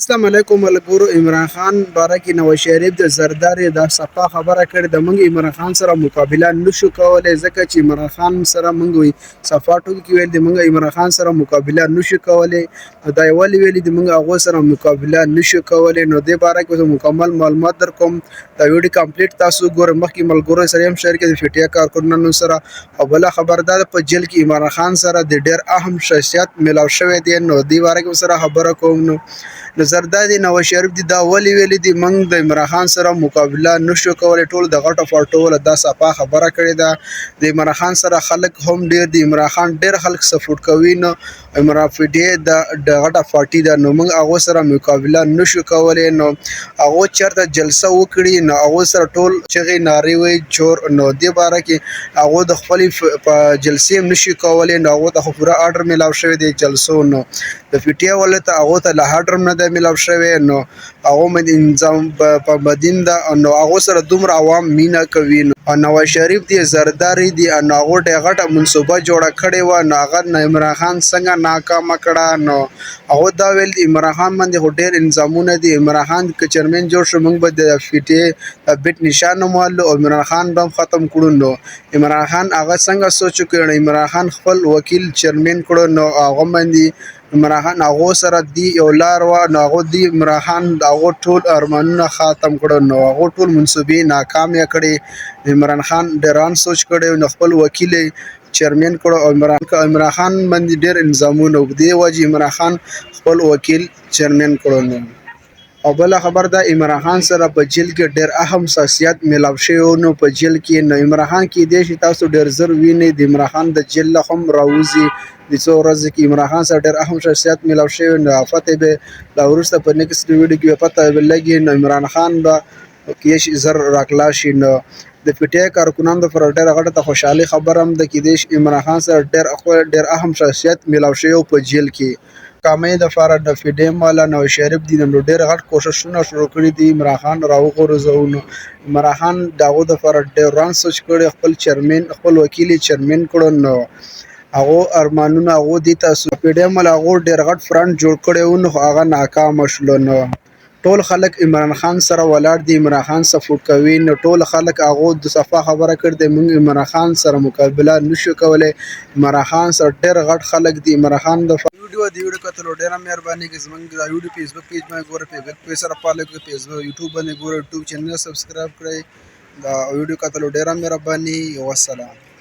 اسلام علیکم ملګرو، عمران خان باره کې نواز شریف د زرداري دا صفا خبره کړې ده. موږ عمران خان سره مقابله نشو کولی، ځکه چې عمران خان سره موږ صفا ټکو کې ویل دي موږ عمران خان سره مقابله نشو کولی. نو دا یې ولې ویلي دي موږ هغو سره مقابله نشو کولی؟ نو دې باره کې مکمل معلومات در کوم. دا ویډیو کمپلیټ تاسو ګورئ، مخکې ملګرو سره هم شریک د فټیا کارکنانو سره. او بله خبر دا په جیل کې عمران خان سره د ډېر اهم شخصیت ملاو شوی دی، نو دې باره کې سره خبره کوم. نو نظر دا دی نواز شریف دی دا ولې ویلي دي موږ د عمران خان سره مقابله نشو کولی؟ ټول د غټو فاټو دا صفا خبره کړې ده. د عمران خان سره خلک هم ډېر دي، عمران خان ډېر خلک سپورټ کوي، نو عمران فډې د غټه پارټي ده، نو موږ هغو سره مقابله نشو کولی. نو هغو چېرته جلسه وکړي نو هغو سره ټول چغې نارې وي چور، نو دې باره کې هغو د خپلې په جلسې هم نشي کولی. نو هغو ته خو پوره آرډر میلاو شوی دی جلسو، نو د پي ټي آی والو ته هغو ته لا آرډر نه دی میلاو شوی، نو هغو باندې انظام په بدین ده، نو هغو سره دومره عوام مینه کوي. نو نواز شریف دی، زرداري دی، نو هغو ډېر غټه منصوبه جوړه کړې وه، نو هغه عمران خان څنګه ناکامه کړه؟ نو هغو دا ویل دي عمران خان باندې خو ډېر انظامونه دي، عمران خان که چیرمن جوړ شو موږ به د پي ټي آی بیټ نشان هم والو او عمران خان به هم ختم کړو. نو عمران خان هغه څنګه سوچ وکړ؟ عمران خان خپل وکیل چیرمن کړو، نو هغه باندې عمران خان هغو سره دی یو لار وه، نو هغو دی عمران خان هغو ټول ارمانونه ختم کړو، نو هغو ټول منصوبې ناکامې کړې. عمران خان ډېران سوچ کړی، نو خپل وکیل چیرمن کړو او عمران خان باندې ډېر الزامونه وو، دې وجې عمران خان خپل وکیل چیرمن کړو. نو او بله خبر ده عمران خان سره په جیل کې ډېر اهم شخصیت میلاو شوی و. نو په جیل کې نو عمران خان کېدای شي تاسو ډېر زر وینئ د عمران خان د جیل له هم راوځي د څو ورځو کې. عمران خان سره ډېر اهم شخصیت میلاو شوی، نو پته به لا وروسته په نیکسټ ویډیو کې به پته به لګي. نو عمران خان به کېدای شي زر راکلا شي. نو د پي ټي آی کارکنانو دپاره ډېره غټه د خوشحالۍ خبره هم ده، کېدای شي عمران خان سره ډېر اهم شخصیت میلاو شوی په جیل کې. کامې دپاره د پي ډي ایم والا نواز شریف دي نو ډېر غټ کوششونه شروع کړي دي عمران خان راوغورځوو. نو عمران خان د هغو دپاره ډېر وران سوچ کړی، خپل چیرمن خپل وکیل یې چیرمن کړو، نو هغو ارمانونه هغو دې ته پي ډي ایم والا هغو ډېر غټ فرنټ جوړ کړی و، نو خو هغه ناکامه شولو. نو ټول خلک عمران خان سره ولاړ دي، عمران خان سپورټ کوي، نو ټول خلک هغو د صفا خبره کړې ده موږ عمران خان سره مقابله نشو کولی، عمران خان سره ډېر غټ خلک دي. عمران خان د ویډیو د ویډیو کتلو ډېره مهرباني. که زمونږ دا ویډیو فیسبوک پیج باندې ګورئ، فیسبوک پیج سره فالو کړئ، فیسبوک یوټیوب باندې ګورئ، یوټیوب چینل سبسکرایب کړئ. دا ویډیو کتلو ډېره مهرباني. والسلام.